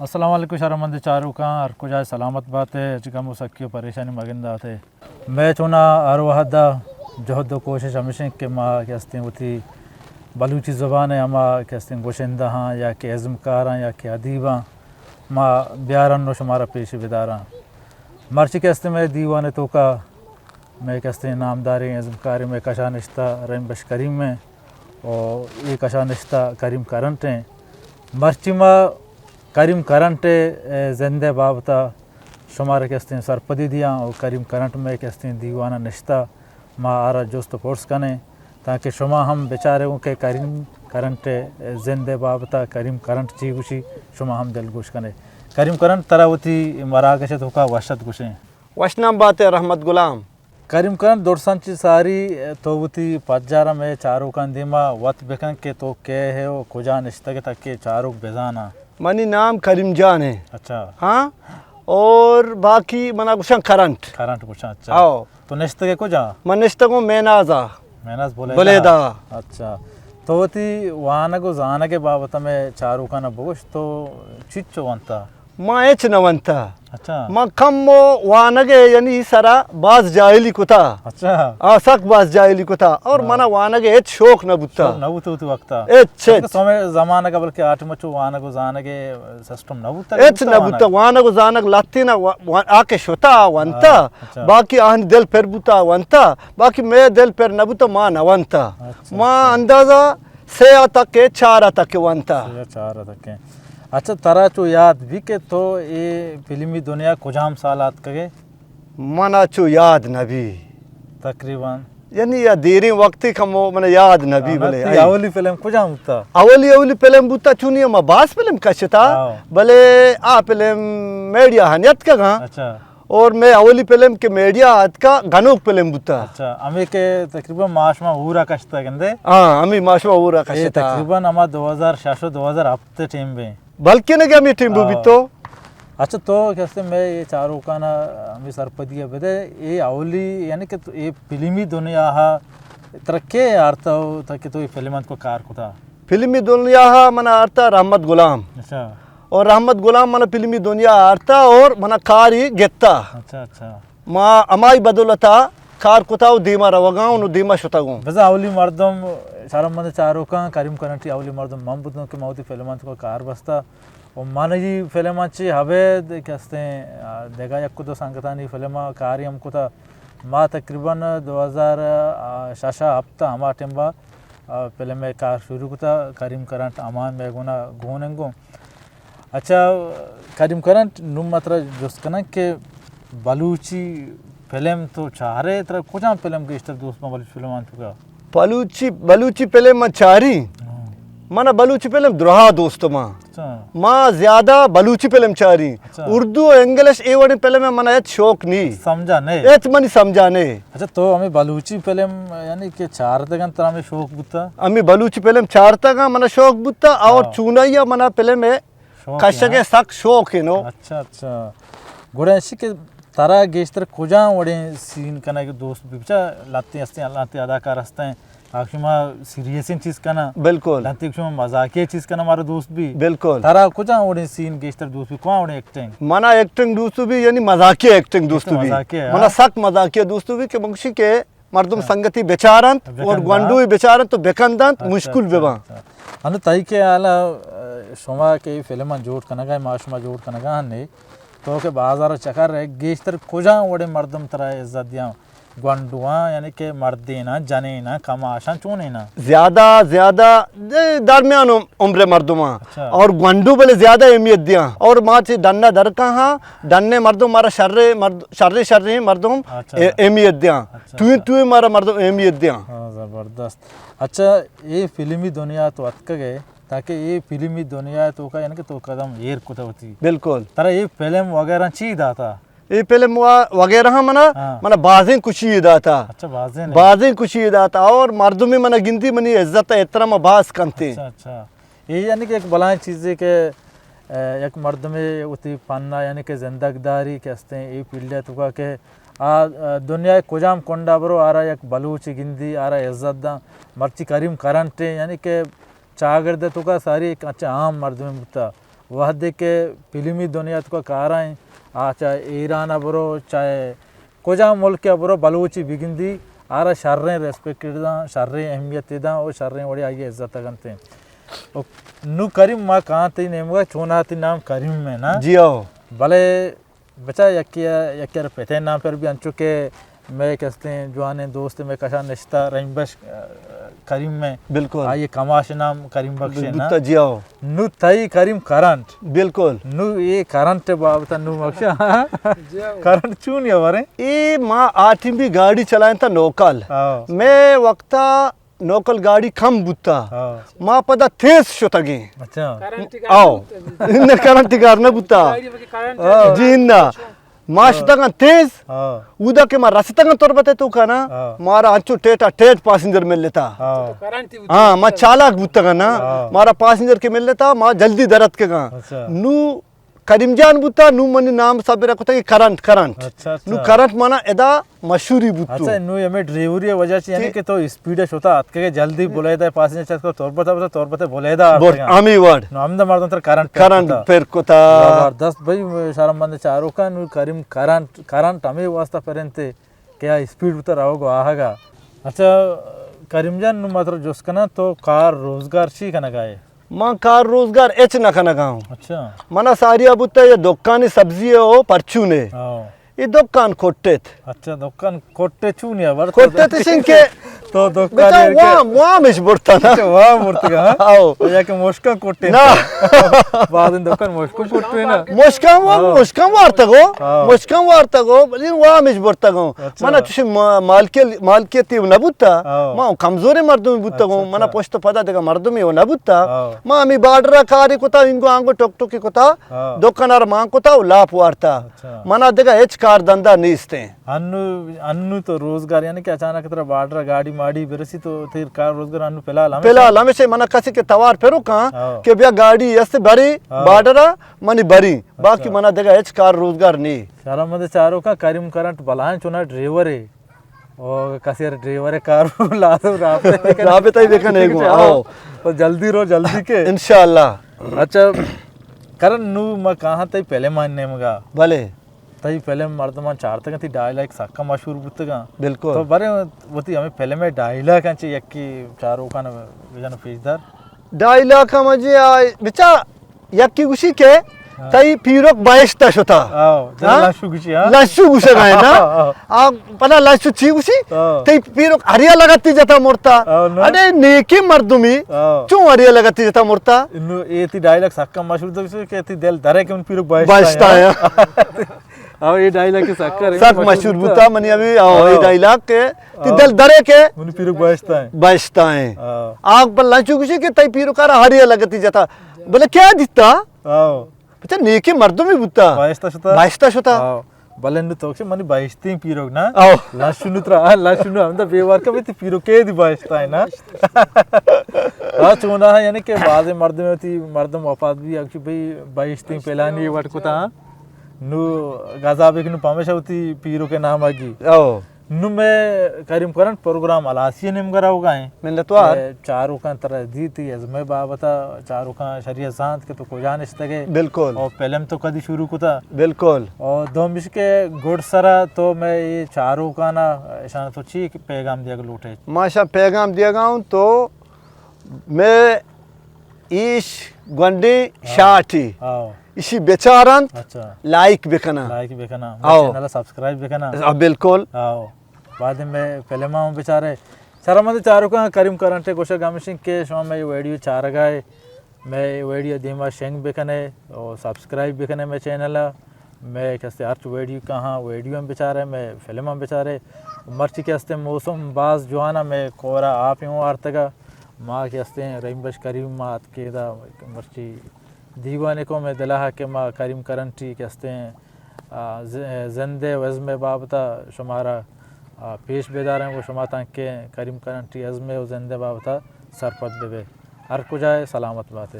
السلام علیکم شرمند چاروکاں، ہر کجا سلامت باتے، ہچ غم و سکی و پریشانی مگنداتے۔ مئے چونا ہر وہدا جہد و کوشش ہمیش انت کہ ما کہ ہستیں وتی بلوچی زبان ء ہما کہ ہستیں گوشندہاں یا کہ ازمکاراں یا کہ ادیباں ما بیارن و شمارا پیش بداراں۔ مرچی کہ ہستیں مئے دیوان ء توکا مئے کہ ہستیں نامداریں ازمکاریں مئے کشا نشتہ رحیم بخش کریم ء و اے کشا نشتہ کریم کرنٹ ء۔ مرچی ما کریم کرنٹ ء زند ء بابت ء شمارا کہ ہستیں سرپدی دیاں و کریم کرنٹ مئے کہ ہستیں دیوان ء نشتہ ما آرا جست و پرس کنیں تاکہ شما ہم بچارے گوں کہ کریم کرنٹ ء زند ء بابت ء کریم کرنٹ چی گوشی، شما ہم دلگوش کنے۔ کریم کرنٹ ترا وتی مراگش ء توکا وش ات گوشیں۔ وشنام بات ئے رحمت گلام۔ کریم کرنٹ درساں چہ ساری تو وتی پجار ء مئے چاروکاں دیما وت بکن کہ تو کئے ئے و کجا نشتگ ئے تاکہ چاروک بزاناں۔ منی نام کریم جان ہے۔ اچھا۔ ہاں، اور باقی منا گوشاں کرنٹ۔ کرنٹ گوشاں، اچھا۔ آؤ۔ تو نشتگ ئے کجا؟ من نشتگوں میناز ء۔ میناز بلیدہ۔ بلیدہ۔ اچھا۔ تو وتی وانگ و زانگ ء بابت ء مئے چاروکاں ء بگوش تو چچو ونتا؟ ما ہچ نہ ونتا۔ اچھا۔ ما کم و وانگ ء یعنی سرا باز جاہلی کتا۔ اچھا۔ آ، سک باز جاہلی کتا اور ہاں۔ منا وانگ ء ہچ شوق نہ بوتا۔ شوق نہ بوتا وتی وقتا۔ ہچ، ہچ۔ تو ہمے زمانگ ء بلکہ آ ٹائم چو وانگ و زانگ ء سسٹم نہ بوتا، ہچ نہ بوتا۔ وانگ و زانگ لہتینا وا-، وا-، آ کہ شتا ونتا، ہاں، اچھا۔ باقی آہانی دل پر بوتا ونتا، باقی مئے دل پر نہ بوتا ما نہ ونتا۔ اچھا، ما اچھا۔ اندازہ سے آ تک ء چار آ تک ء ونتا۔ سے آ چار آ تک ء۔ اچھا، ترا چو یاد بی کہ تو اے فلمی دنیا کجام سال آتکگ ئے؟ منا چو یاد نہ بی۔ تقریباً؟ یعنی یا دیریں وقتے کمو منا یاد نہ بی، ہاں، بلے تئی آئی۔ اولی فلم کجام بوتا؟ اولی، اولی فلم بوتا چونی ما باز فلم کشتا، ہاں۔ بلے آ فلم میڈیا ہنیت کگاں۔ اچھا۔ اور مئے اولی فلم کہ میڈیا آتکا گنوک فلم بوتا۔ اچھا، ہمے کہ تقریباً ما شما ہورا کشتا گندے؟ ہاں، ہمے ما شما ہورا اے کشتا۔ تقریباً ہما دو ہزار شش و دو ہزار ہفت ٹیم بے۔ بلکہ نہ کہ ہمے ٹیم بو ہاں۔ بیتو۔ اچھا، تو کسے مئے اے چاروکانا ہمے سرپدی ء بدے، اے اولی یعنی کہ تو اے فلمی دنیا ہا ترا کے آرتا ہو تا کہ تو اے فلم انت کو کار کتا؟ فلمی دنیا ہا منا آرتا رحمت غلام۔ اچھا۔ اور رحمت غلام منا فلمی دنیا آرتا اور منا کاری گتا۔ اچھا، اچھا۔ ما ہمائی بدولتا کار کتا و دیما روگاں و دیما شتگوں۔ بزاں اولی مردم، شرمند چاروکاں، کریم کرنٹی اولی مردم من بوتوں کہ ما وتی فلماں توکا کار بستا و من ای فلماں چی ابید کہ استیں، آ، دگہ یک دو سنگتانی فلماں کاری ہم کتا۔ ما تقریباً دو ہزار شش ہفت ہما ٹیمبا، آ، فلم کار شروع کتا۔ کریم کرنٹ امان مئے گونا گون انگوں۔ اچھا، کریم کرنٹ، نوں ما ترا جست کناں کہ بلوچی فلم تو چارے، ترا کجام فلم گیشتر دوست ما بلوچی فلم آنت کا؟ بلوچی، بلوچی فلم من چاری۔ ہاں۔ من بلوچی فلم درہا دوست ما۔ اچھا۔ ما زیادہ بلوچی فلم چاری۔ اچھا۔ اردو و انگلش اے وڑیں فلم من ہچ شوق نی۔ سمجھا نے؟ ہچ منی سمجھا نے۔ اچھا، تو ہمیں بلوچی فلم یعنی کہ چارتگن ترا ہمیں شوق بوتا؟ ہمیں بلوچی فلم چارتگا من شوق بوتا اور ہاں۔ چونائیا من فلم ہے شوق کشگ ء سک شوق انو۔ اچھا، اچھا۔ گڑا ایشی کہ ترا گیشتر کجام وڑیں سین کنگ دوست بی؟ بچا لہتیں ہستیں، لہتیں اداکار ہستیں، آ شما سیریسیں چیز کناں۔ بالکل۔ لہتیں شما مزاقی چیز کناں مارا دوست بی۔ بالکل۔ ترا کجام وڑیں سین گیشتر دوست بی؟ کجام وڑیں ایکٹنگ؟ منا ایکٹنگ دوست بی، یعنی مزاقی ایکٹنگ دوست بی۔ مزاقی، منا ہاں۔ سک مزاقی دوست بی کہ منگشی کہ مردم ہاں۔ سنگتی بچارنت اور بکندنت۔ گونڈوی بچارنت تو بکندنت، اچھا، مشکل اچھا، بباں۔ اچھا۔ انو تئی کہ حالا، اه، شما کہ فلم جوڑ کنگا، ما شما جوڑ کنگا ہنے، تو کہ بازار چکر ہے، گیشتر کجام وڑے مردم ترا عزت دیاں؟ گونڈواں، یعنی کہ مردیناں، جنیناں، کماشاں، چونیناں؟ زیادہ، زیادہ، اے، درمیان عمر مردماں۔ اچھا۔ اور گونڈو بلے زیادہ اہمیت دیاں۔ اور ما چہ ڈنا درکاں ہاں، ڈنے مردم مارا شرے مرد-، شرے شرے مردم اچھا۔ اے-، اہمیت دیاں۔ اچھا، توئیں، اچھا۔ توئیں مارا مردم اہمیت دیاں۔ ہاں، زبردست۔ اچھا، اے فلمی دنیا تو اتکگ ئے، تاکہ اے فلمی دنیا تو کا، یعنی کہ تو قدم ایر کتا وتی۔ بالکل۔ ترا اے فلم وغیرہ چی داتا؟ اے فلم و-، وغیرہ منا، ہاں۔ منا بازیں خوشی داتا۔ اچھا، بازیں نے؟ بازیں خوشی داتا اور مردمی منا گندی منی عزت احترام باز کنتے۔ اچھا، اچھا۔ اے یعنی کہ یک بلائیں چیزے کہ، اه، یک مردمے وتی فنا یعنی کہ زندگ داری کہ استیں اے فیلڈ ء توکا کہ آ، اه، دنیا ء کجام کنڈا برو آرا یک بلوچے گندی، آرا عزت داں۔ مرچی کریم کرنٹ یعنی کہ چاگرد ء توکا ساری یک اچ عام مردمے بوتا۔ وہدے کہ فلمی دنیا تو کارائیں، آ چاہے ایران ءَ برو، چاہے کجام ملک ءَ برو، بلوچی بگندی، آرا شریں ریسپیکٹ داں، شریں اہمیت داں، او شریں وڑی آئی عزت کنتیں۔ او نو کریم، ما کاں تئی نیمگا، چونا تئی نام کریم ہے نا؟ جی ہو۔ بلے بچا یکی، یکی ار پتے نام پر بھی انچو کہ میں کستیں جوانیں دوست میں کشا نشتا رحیم بخش، آ، کریم میں۔ بالکل۔ آئی کماش نام کریم بخش ہے نا؟ بوتا جی ہو۔ نو تئی کریم کرنٹ۔ بالکل۔ نو اے کرنٹ بابت نو بخشا۔ کرنٹ چون یا ورے؟ اے ما آ ٹیم بھی گاڑی چلائیں تا نوکل۔ ہاں۔ میں وقتا نوکل گاڑی کم بوتا۔ ہاں۔ ما پدا تیز شتگیں۔ اچھا۔ کرنٹ گار آؤ۔ نہ بوتا۔ نہ کرنٹ گار نہ بوتا۔ گاڑی بلکہ کرنٹ ہاں۔ جی نہ۔ ما ہاں۔ شتگاں تیز۔ ہاں۔ اودا کہ ما رستگاں تربت تو کنا، ہاں۔ مارا انچو ٹیٹا ٹیٹ پاسنجر ملتا۔ ہاں۔ تو کرنٹ ہی بوتا۔ ہاں، ما چالاک بوتگاں نا۔ ہاں۔ مارا پاسنجر کے ملتا، ما جلدی درت کے گا۔ اچھا۔ نو کریم جان بوتا، نو منی نام صبر کتا کہ کرنٹ، کرنٹ۔ اچھا، اچھا۔ نو کرنٹ مانا ادا مشہوری بوتو۔ اچھا، نو ہمیں ڈرائیوری وجہ سے یعنی جی۔ کہ تو اسپیڈ شوتا اتکے جلدی بلے دا پاسنجر چت کو تربت، تربت بلے دا بر، آرتگا۔ ہمی وڑ۔ نو ہم دا مردم تر کرنٹ پر کرنٹ کتا۔ پر کتا۔ زبردست بھائی، شرم مند چاروکا، نو کریم کرنٹ، کرنٹ ہمیں واسطہ پرنتے کہ آ اسپیڈ بوتا رہو گو آہگا۔ اچھا، کریم جان، نو مطلب جس کنا تو کار روزگار چی کنگا ہے؟ من کار روزگار ہچ نہ کنگا ہوں۔ اچھا۔ منا ساریا بوتا یہ دکانی سبزی ہے او پرچونے۔ ہاں۔ یہ دکان کٹت۔ اچھا، دکان کٹے چون یا ورت؟ کٹت اشن کہ تو دکان بچا یہ کہ وام، وامش برتا نا۔ اچھا، وام برتگا، ہاں؟ آؤ۔ یا کہ مشکان کٹے نا۔ بعد ان دکان مشکان کٹے نا۔ مشکان وام، ہاں۔ مشکان وارتگو۔ ہاں۔ مشکان وارتگو، بلے وامش برتگو۔ اچھا۔ منا چوشیں ما-، مالکی-، مالکیتی نہ بوتا۔ ہاں۔ ما کمزوریں مردمے بوتگوں۔ اچھا، منا اچھا۔ پشت پدا دگہ مردمے و نہ بوتا۔ ہاں۔ ما ہمیں بارڈر کاری کتا، انگو آنگو ٹک ٹکی کتا۔ ہاں۔ دکان ار مان کتا و لاپ وارتا۔ اچھا۔ منا دگہ ہچ کار دندا نیستیں۔ انو، انو تو روزگار یعنی کہ اچانک ترا بارڈر گاڑی ماڑی برسی تو تیر کار روزگار انو فی الحال ہمیشہ؟ فی الحال ہمیشہ منا کسی کہ توار پھرو کان ہاں۔ کہ بیا گاڑی است بری ہاں۔ بارڈر منی بری۔ باقی اچھا۔ منا دگہ ہچ کار روزگار نی۔ شرم مند چاروکا، کریم کرنٹ بلائیں چونا ڈرائیور ہے۔ او کسی ڈرائیور کار لازم رابطہ بکن۔ رابطہ ہی بکن ہے گو، آؤ۔ تو جلدی رو، جلدی کے۔ انشاءاللہ۔ اچھا، کرن نو ما کہاں تئی فلم آن نیمگا۔ بلے۔ تئی فلم مردمان چارتگاں، تئی ڈائیلاگ سکا مشہور بوتگاں۔ بالکل۔ تو برے وتی ہمیں فلم ڈائیلاگ انچے یکی چاروکان بجن پیش دار۔ ڈائیلاگ ہم جی آ، بچا یکی گوشی کہ ہاں۔ تئی پیرک بہشت شتا۔ آؤ، جنا ہاں؟ لشو گوشی، ہاں؟ لشو گوشگ ہے نا؟ آؤ۔ آ، پدا لشو چی گوشی؟ آؤ۔ تئی پیرک ہریا لگتی جتا مرتا۔ آؤ، نا۔ اڑے نیکی مردمی، آؤ۔ چون ہریا لگتی جتا مرتا؟ انو اے تئی ڈائیلاگ سکا مشہور تو کہ تئی دل درے کہ من پیرک بہشت بہشت آیا۔ آیا۔ آؤ، اے ڈائیلاگ کے سکا رہے سک مشہور مشہور بوتا۔ بوتا منی ابھی، آؤ، اے آؤ۔ ڈائیلاگ کے، تئی آؤ۔ دل درے کے منی پیرک بہشت آئے۔ بہشت آئے۔ آؤ۔ آگ پر لشو گوشی کہ تئی پیرک ہریا لگتی جتا۔ بلے کیا دیتا؟ آؤ۔ بچا نیکیں مردمے بوتا۔ بہشتا شتا؟ بہشتا شتا۔ ہاں۔ بلے نو تو کہ منی بہشتیں پیرک نا؟ آؤ۔ لشنو ترا، آ، لشنو ہمدا بے وار کا بیتی پیرک کے دی بہشتا ہے نا؟ ہاں، چونا ہے، یعنی کہ بعض مردم ہوتی، مردم وفات بھی، اکشی بھئی بہشتیں پلانی وٹ کتا، ہاں۔ نو غذا بکنو پمیشا ہوتی پیرک کے نام آگی۔ آؤ۔ نوں مئے کریم کرنٹ پروگرام ہلاسی ءِ نیمگ ءَ روگ ءَ ایں۔ منتوار۔ مئے چاروکاں ترا دیت، ازم ءِ بابت ءَ چاروکاں شری ءَ زانت کہ تو کجا نشتگ ئے۔ بالکل۔ اور فلم تو کدی شروع کتا۔ بالکل۔ اور دومیش کہ گڈ سرا تو مئے اے چاروکاں ءَ اشاں تو چی پیغام دیگ لوٹ ئے؟ ما اشاں پیغام دیگ ءَ اوں تو مئے ایش گونڈیں ہاں۔ شاٹی۔ ہاں۔ ایشی بچارنت، اچھا۔ لائک بکنن۔ لائک بکنن۔ ہاں۔ چینل ءَ سبسکرائب بکنن۔ ہاں، بالکل۔ ہاں۔ بعد مئے فلماں ہم بچارے۔ شرمند چاروکاں کریم کرنٹ ءِ گوشگ ہمیش انت کہ شما مئے ویڈیو چارگ ءَ ئے، مئے ویڈیو دیما شنگ بکنے اور سبسکرائب بکنے مئے چینل ءَ۔ مئے کستے ہرچ ویڈیو کاہاں ویڈیو ہم بچارے، مئے فلم ہم بچارے۔ مرچی کہ استیں موسم باز جوان ءَ، مئے کور ءَ آپ اوں آرتگ ءَ۔ ما کہ استیں رحیم بخش کریم ما اتکے دا مرچی دیوانے کو مئے دل ءَ کہ ما کریم کرنٹی کہ استیں، آ، ز-، زند ءِ و ازم ءِ بابت ءَ شمارا، آ، پیش بداریں و شما تانکہ کریم کرنٹی ازم ءِ و زند ءِ بابت ءَ سرپد بہ بئے۔ ہر کجا ئے سلامت بات ئے۔